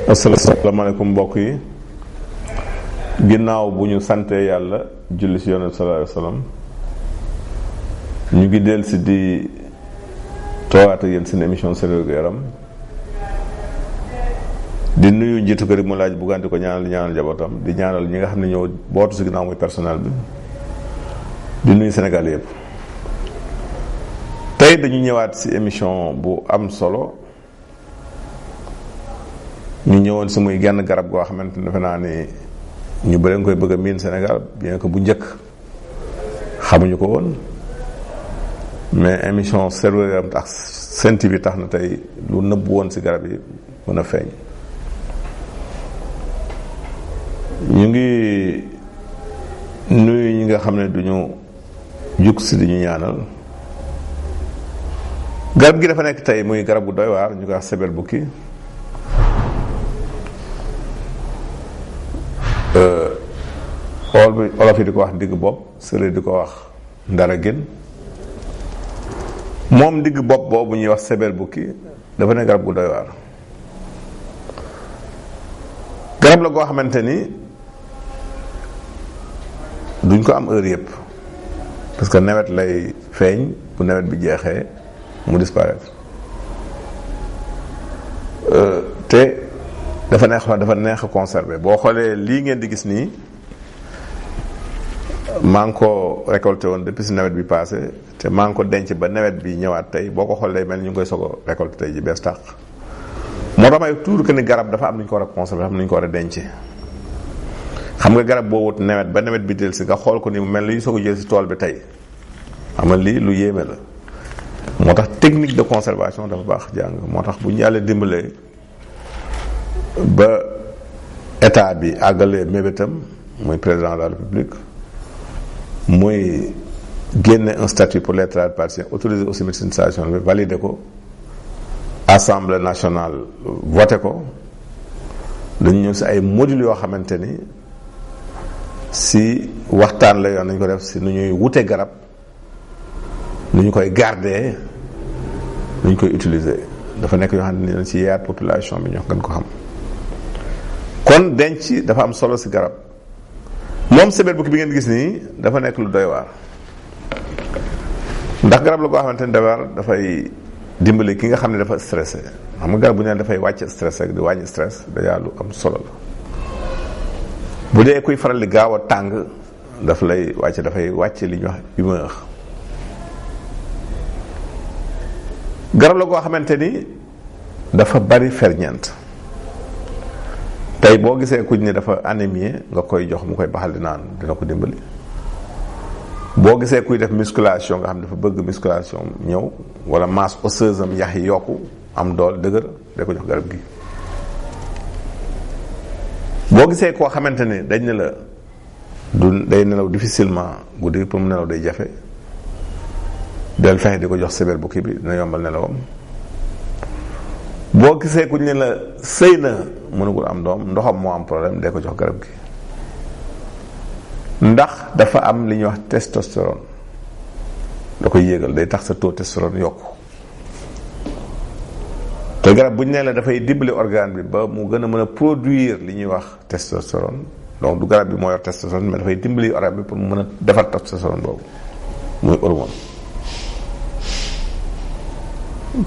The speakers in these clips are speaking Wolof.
asalaamaaleykum mbokk yi, ginnaaw bu ñu santee yàlla julli si yonent sallallahu alayhi wa sallam, ñu ngi dellusi di toogaat ak yéen seen émission Serigne yaram di nuyu njiitu kër yi mu laaj buggaan di ko ñaanal njabootam, di ñaanal ñi nga xam ne ñoo bootu si ginnaaw muy personnel bi, di nuyu Sénégal yëpp. tey dañu ñëwaat si émission bu am solo. ñu ñëwoon si muy genn garab goo xamante ne defe naa ni ñu bëri nga koy bëgg a miin Sénégal, bien que bu njëkk xamuñu ko woon, mais émission Serigne yaram tax Sen TV tax na tey lu nëbb woon si garab yi mën a feeñ. ñu ngi nuyu ñi nga xam ne duñu jug si di ñu ñaanal. garab gi dafa nekk tey muy garab gu doy waar, ñu koy wax seber buki. olof yi di ko wax digg bopp, sëriñ di ko wax ndara gën. moom digg bopp boobu ñuy wax seber bukki dafa ne garab gu doy waar. garab la goo xamante ni duñ ko am heure yëpp, parce que nawet lay feeñ, bu nawet bi jeexee mu disparaître. te dafa neex a conserver. boo xoolee lii ngeen di gis nii, maa ngi ko récolté woon depuis si nawet bi passé, te maa ngi ko denc ba nawet bi ñëwaat tey. boo ko xoolee mel ñu ngi koy soog a récolté tey ji bees tàq. moo tax may tuur que ni garab dafa am nu ñu ko war a conserver, am nu ñu ko war a denc. xam nga garab boo wut nawet ba nawet bi del si nga xool ko ni mu mel ni soog a jël si tool bi tey, xam nga lii lu yéeme la. moo tax technique de conservation dafa baax jàng. moo tax bu ñu yàlla dimbalee ba état bi àggalee mébétam, muy président de la république, muy génne un statut pour les travailleurs partiels, autorisé aussi médecinisation bi, validé ko, assemblée nationale voté ko. dañu ñëw si ay modules yoo xamante ni si waxtaan la yoon nañu ko def si nu ñuy wute garab, nu ñu koy garder, nu ñu koy utiliser. dafa nekk yoo xam ne dañ si yaat population bi ñoo gën ko xam. kon denc dafa am solo si garab. moom seber bukki bi ngeen gis nii dafa nekk lu doy waar, ndax garab la goo xamante ni dafay dimbali ki nga xam ne dafa stressé. xam nga garab bu ñu naan dafay wàcc stress rek di wàññi stress, dajaa lu am solo la. bu dee kuy faral di gaaw a tàng, dafay wàcc li ñuy wax humeur. garab la goo xamante ni dafa bari ferñeent. tey boo gisee kuñ ne dafa anémie nga koy jox mu koy baxal di naan, dina ko dimbali. boo gisee kuy def musculation nga xam dafa bëgg musculation ñëw, wala masse osseuse am yax yi yokku, am dool dëgër, da ko jox garab gi. boo gisee koo xamante ne dañ ne la day nelaw difficilement guddi, pour mu nelaw day jafe, del fexe di ko jox seber bukki bi, dina yombal nelawam. boo gisee kuñ ne la sëy na mënugul am doom, ndoxam moo am problème, day ko jox garab gi. ndax dafa am li ñuy wax testostérone, da koy yéegal, day tax sa taux testostérone yokku. te garab bu ñu nee la dafay dimbali organe bi ba mu gën a mën a produire li ñuy wax testostérone, donc du garab bi moo yor testostérone, mais dafay dimbali organe bi pour mu mën a defar testostérone boobu, muy hormone.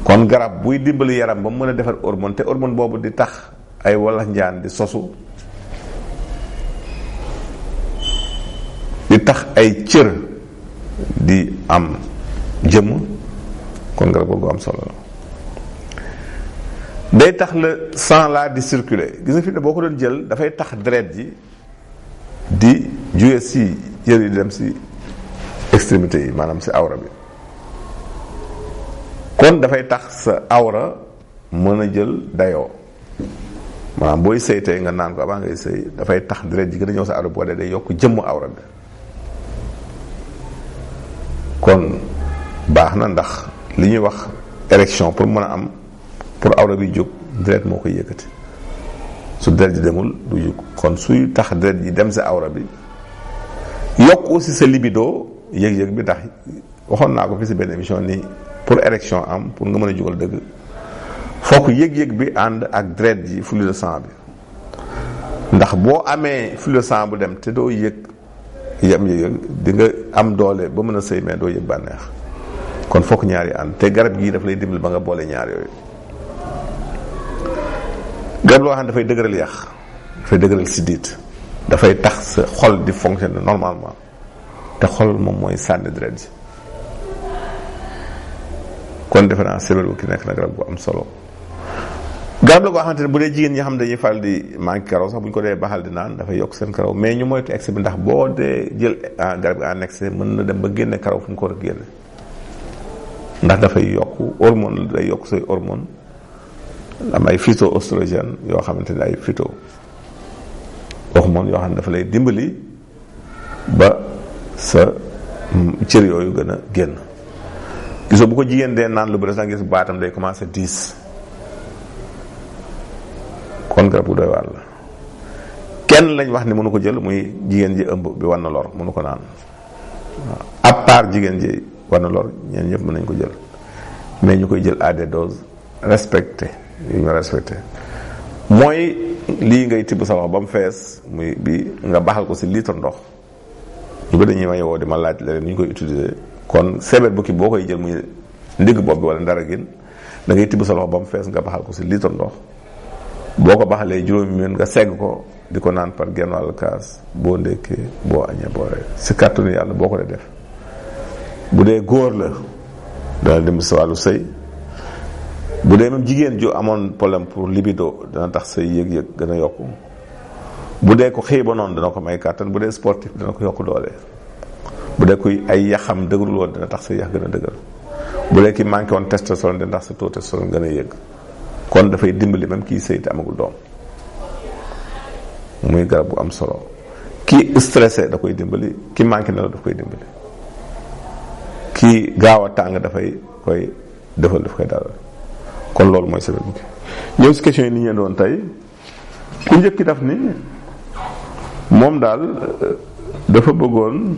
kon garab buy dimbali yaram ba mu mën a defar hormone, te hormone boobu di tax ay walax njaan di sosu, di tax ay cër di am jëmm, kon garab googu am solo la. day tax le sang la di circuler. gis nga fi ne boo ko doon jël dafay tax deret ji di jóge si yër yi di dem si extrémité yi, maanaam si awra bi. kon dafay tax sa awra mën a jël dayoo, maanaam booy sëy tey nga naan ko avant ngay sëy, dafay tax deret ji gën a ñëw sa awra, boo dee day yokk jëmm awra bi. kon baax na, ndax li ñuy wax érection pour mën a am, pour awra bi jóg, deret moo koy yëkkati. su deret ji demul du jóg. kon suy tax deret ji dem sa awra bi, yokk aussi sa libido, yëg-yëg bi. ndax waxoon naa ko fi si benn émission ni pour érection am, pour nga mën a jugal dëgg, fokk yëg-yëg bi ànd ak deret ji flux de sang bi ndax boo amee flux de sang bu dem te doo yëg yëg di nga am doole ba mën a sëy mais doo yëg bànneex kon fokk ñaari ànd te garab gii daf lay dimbali ba nga boole ñaar yooyu. garab loo xam ne dafay dëgëral yax dafay dëgëral siddiit dafay tax sa xol di fonctionner normalement te xol moom mooy sànni deret ji kon defe naa seber buki nekk na garab bu am solo. garab la goo xamante ne bu dee jigéen ñi xam ne dañuy faral di manqué karaw sax bu ñu ko dee baxal di naan dafay yokk seen karaw mais ñu moytu excès bi ndax boo dee jël garab gi en excès mën na dem ba génne karaw fu mu ko war a génne ndax dafay yokk hormone la day yokk say hormone am ay phytoestrogène yoo xamante ne ay phyto hormone yoo xam ne dafa lay dimbali ba sa cër yooyu gën a génn. gisoo bu ko jigéen dee naan lu bëri sax gis baatam day commencé diis kon garab bu doy waar la. kenn lañ wax ni mënu ko jël muy jigéen ji ëmb bi war na lor mënu ko naan waaw à part jigéen ji war na lor ñeen ñëpp mën nañ ko jël mais ñu koy jël à des doses respectées yu ñu respecté mooy lii ngay tibb sa wax ba mu fees muy bi nga baxal ko si litre ndox ñu ba dañuy may woo di ma laaj leneen ñu koy utiliser. kon seber buki boo koy jël muy ndigg bopp bi wala ndara gin da ngay tibb sa loxo ba mu fees nga baxal ko si litre ndox boo ko baxalee juróomi minute nga segg ko di ko naan par genn wàll kaas boo ndekkee boo añee boo ree si kàttanu yàlla boo ko dee def bu dee góor la dana dem si wàllu sëy bu dee même jigéen ju amoon problème pour libido dana tax say yëg-yëg gën a yokku bu dee ko xëy ba noonu dana ko may kàttan bu dee sportif dana ko yokk doole bu dee kuy ay yaxam dëgërul woon dina tax sa yax gën a dëgër bu dee ki manqué woon testostérone dina tax sa taux testostérone gën a yëg kon dafay dimbali même kii sëy te amagul doom muy garab bu am solo ki stressé da koy dimbali ki manqué na la daf koy dimbali ki gaaw a tàng dafay koy defal daf koy dalal kon loolu mooy seber buki. ñëw si question yi ni ñu doon tey ku njëkki daf ni moom daal dafa bëggoon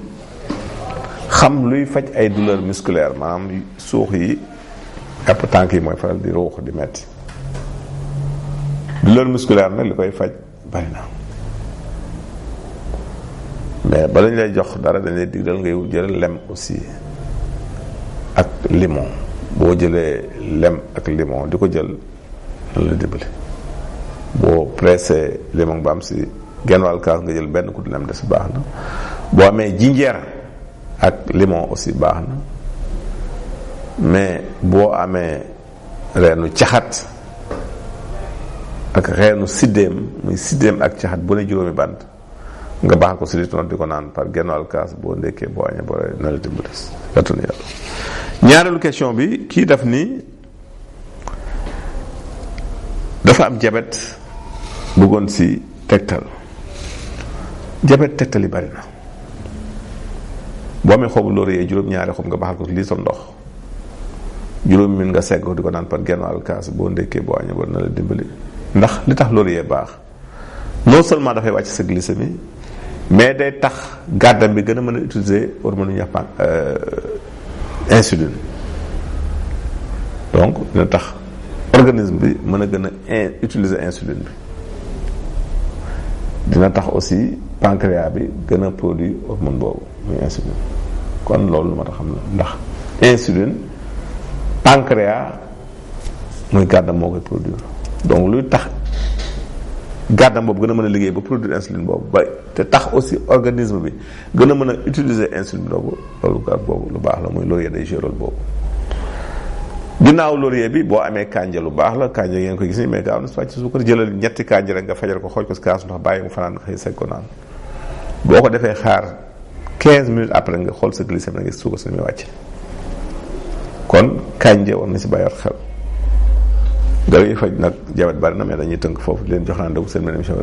xam luy faj ay douleur musculaire maanaam suux yi àpp tànk yi mooy faral di ruux di metti douleur musculaire nag li koy faj bari na mais ba lañ lay jox dara dañ lay digal ngay jël lem aussi ak limon boo jëlee lem ak limon di ko jël nan la dimbali boo pressé limon ba am si genn wàll kaas nga jël benn ku lem des baax na boo amee jinjeer ak limon aussi baax na mais boo amee reenu caxat ak reenu siddéem muy siddéem ak caxat bu ne juróomi bant nga baax ko si li di ko naan par genn wàll kaas boo ndekkee boo añee boo ree na la dimbali kattanu yàlla. ñaareelu question bi kii daf ni dafa am jabet bëggoon si tegtal jabet tegtal yi bari na boo amee xobu laurier juróom-ñaari xob nga baxal ko lii sa ndox juróomi min nga segg ko di ko naan par genn wàll kaas boo ndekkee boo añee boo na la dimbali ndax li tax laurier baax non seulement dafay wàcc sa glycémie mais day tax gàddam bi gën a mën a utiliser hormone ñu wax insuline donc dina tax organisme bi mën a gën a utiliser insuline bi dina tax aussi pancréas bi gën a produire hormone boobu muy insuline kon loolu lu ma tax xam na ndax insuline pancréas muy gàddam moo koy produire donc luy tax gàddam boobu gën a mën a liggéey ba produire insuline boobu ba te tax aussi organisme bi gën a mën a utiliser insuline boobu loolu garab boobu lu baax la muy laurier day jouer rôle boobu. ginnaaw laurier bi boo amee kànja lu baax la kànja ngeen ko gis ni mais gaaw na si wàcc suukar jëlal ñetti kànja rek nga fajal ko xooj ko si kaasu ndox bàyyi mu fanaan nga xëy segg ko naan boo ko defee xaar 15 minutes après nga xool sa glycémie nga gis suukar si muy wàcc kon kànja war na si bàyyi xel. garab yi faj nag jabet bari na mais dañuy tënk foofu leen jox naan dëgg seen benn émission